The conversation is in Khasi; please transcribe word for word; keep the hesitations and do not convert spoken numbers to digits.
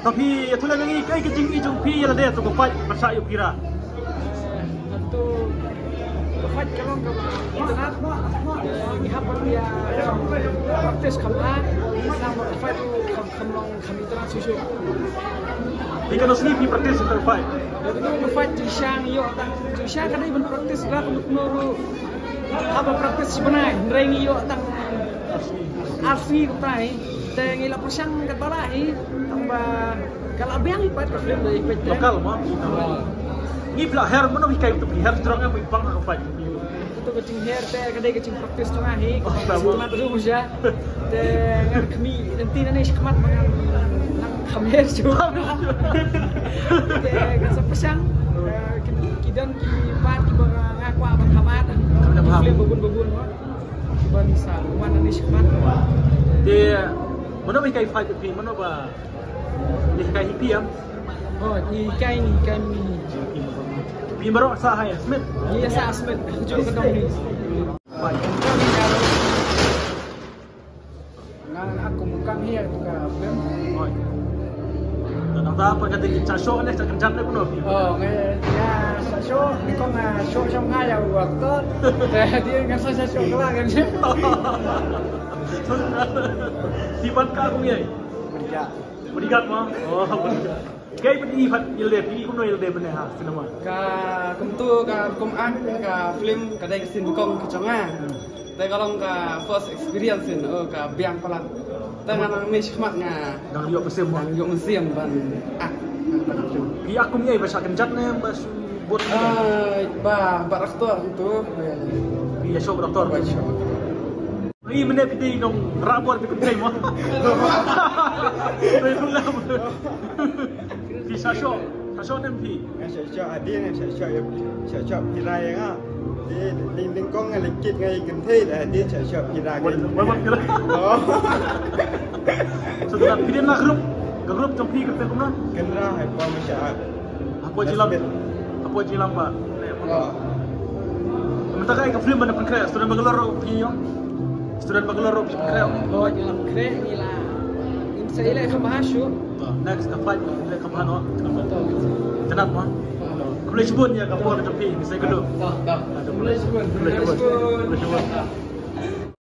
Phi ïathuh lem ïa ngi kaei ka jingim jong phi ïa lade, to ka fight pyrshah ïa u Pira. To ka fight ka long ka itynnad. Ngi hap ban ïa practice kham bha. Nang ba ka fight kham, kham long kham itynnad shuh shuh. Ïa kano sngi phi practice ïa ka fight? Ïa kano ka fight jingshisha ïoh tang, jingshisha ka dei ban practice ba kumno ruh. Haba practice shi bnai, hynrei ngi ïoh tang ar sngi kumta hi. Te ngi la pyrshang katba lah hi. Tang ba ka la biang hi pat ka film da i peit te. Local mo. Ngi phi la her, mano phi kai, to phi her jrong em, phi pang ha ka fight? To ka jingher te ka dei ka jingpractice jong nga hi. Oh, shuwa. Smat ruh sha. Te ngan khmih lynti nangne shakhmat ba ngan nang kham her shuh. Te ngan sa pyrshang. Eh, ki, ki don ki part kiba nga kwah ban kham ïa. Kham ïa. Film babun babun mo. Ban sa wan nangne shakhmat. Te mano ba hikai fight ïa phi, mano ba hikai ïa phi em? Oh, hikai ni, hikai ni. Phi baroh sa ha Smit? Ïa, sa Smit. Ju ka dong ni. Ngan aku mukam hi tu ka film. Oi. Tang ta apa kata kita show ni, kita kejap ni kuno. Oh, ngai ya sa show ni kong, ah, show show ngai ya waktu. Dia ngan sa show kelak kan. Di ban ka aku ni. Bodyguard. Bodyguard mo. Oh, bodyguard. Kaei phi pat ïa lade, phi kumno ïa lade mynne ha cinema? Ka kumtu ka kum act ka film ka dei ka sien nyngkong ka jong nga. Te ka long ka first experience in, oh, ka biang palat. Te nga nang miss khmat nga. Dang ïoh mynsiem mo? Dang ïoh mynsiem ban act. Phi act kum ïa ba shah kynjat ne ba shu bud? Ah, ba, ba actor tu. Phi ïa shoh actor? Ba shoh. Ïa mynne phi dei nong rabor phi kynthei mo. Phi sa shoh, sa shoh ne em phi? Nga sa shoh hadien, nga sa shoh, sa shoh Pira ïa nga. Dei dei dei kong nga la kit nga ïa kynthei la hadien sa shoh Pira. Wan, wan, wan Pira. Oh. So, phi dei na group, ka group jong phi ka phi kumno? Kynra hai pa ma sha. Hapoh Jillam. Hapoh Jillam ba. Oh. Mynta ka film ba na pynkhreh, Student Bangalore ruh phi ïoh. Student Bangalore ruh phi pynkhreh. Oh, ngi la pynkhreh, ngi la. Ngin sa ïaleh kham bha shuh. To, next ka fight, ïaleh kham bha noh. To. Itynnad mo. To. Khublei shibun ïa ka por jong phi, ngi sa ïakynduh. To, to. Khublei shibun. Khublei shibun. Khublei shibun.